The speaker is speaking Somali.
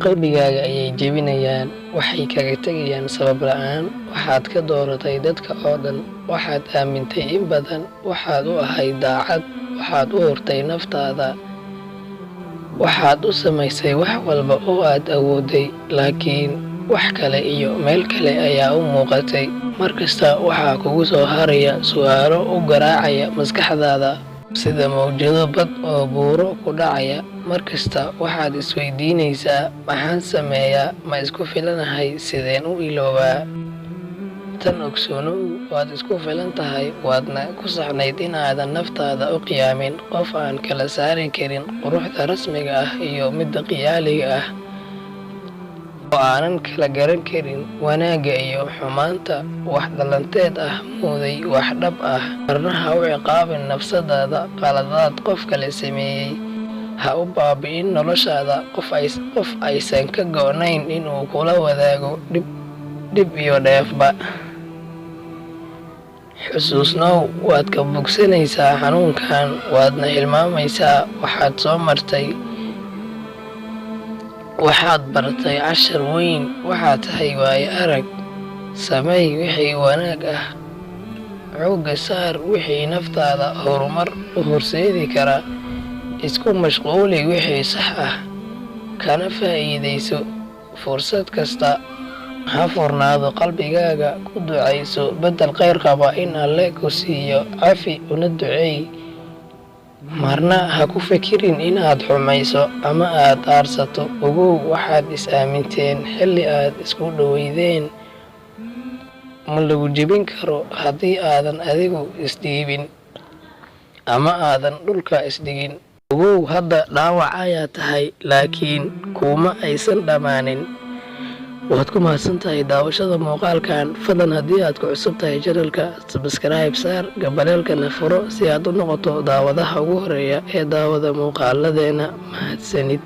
Qalbigaaga ayay jebinayaan, waxay kaga tegayaan sabab la'aan. Waxaad ka dooratay dadka oo dhan, waxaad aamintay in badan, waxaad u ahayd daacad, waxaad u hurtay naftaada, waxaad u samaysay wax walba oo aad awooday, laakiin wax kale iyo meel kale ayaa u muuqatay. Mar kasta waxaa kugu soo haraya su'aalo u garaacaya maskaxdaada sida mowjado bad oo buuro ku dhacaya. Mar kasta waxaad isweydiinaysaa, maxaan sameeyaa? Ma isku filanahay? Sideen u iloobaa? Tan ogsoonow, waad isku filan tahay, waadna ku saxnayd in aadan naftaada u qiyaamin qof aan kala saari karin quruxda rasmiga ah iyo midda khiyaaliga ah, oo aanan kala garan karin wanaagga iyo xumaanta, wax dhalanteed ah mooday wax dhab ah. Marna ha u ciqaabin nafsadaada qaladaad qof kale sameeyey. Ha u baabi'in noloshaada qof aysan ka go'nayn inuu kula wadaago dhib iyo dheefba. Xusuusnow, waad ka bogsanaysaa xanuunkan, waadna hilmaamaysaa waxaad soo martay. Waxaad baratay cashar weyn, waxaad tahay waayo arag. Sameey wixii wanaag ah, xoogga saar wixii naftaada horumar u horseedi kara, isku mashquuli wixii sax ah, kana faa'iidayso fursad kasta. Ha furnaado qalbigaaga, ku ducayso beddel kheyr qaba in Alle ku siiyo, cafi una duceey. Marna ha ku fikirin inaad xumayso ama aad aarsato. Ogow, waxaad is aaminteen xilli aad isku dhoweydeen. Ma lagu jebin karo haddii aadan adigu isdhiibin ama aadan dhulka isdhigin. Ogow, hadda dhaawac ayaa tahay, laakiin kuuma aysan dhammaanin. Waad ku mahadsan tahay daawashada muuqaalkan. Fadlan haddii aad ku cusub tahay channelka, subscribe saar, gambaleelkana furo si aad u noqoto daawadaha ugu horeeya ee daawada muuqaaladeena. Mahadsanid.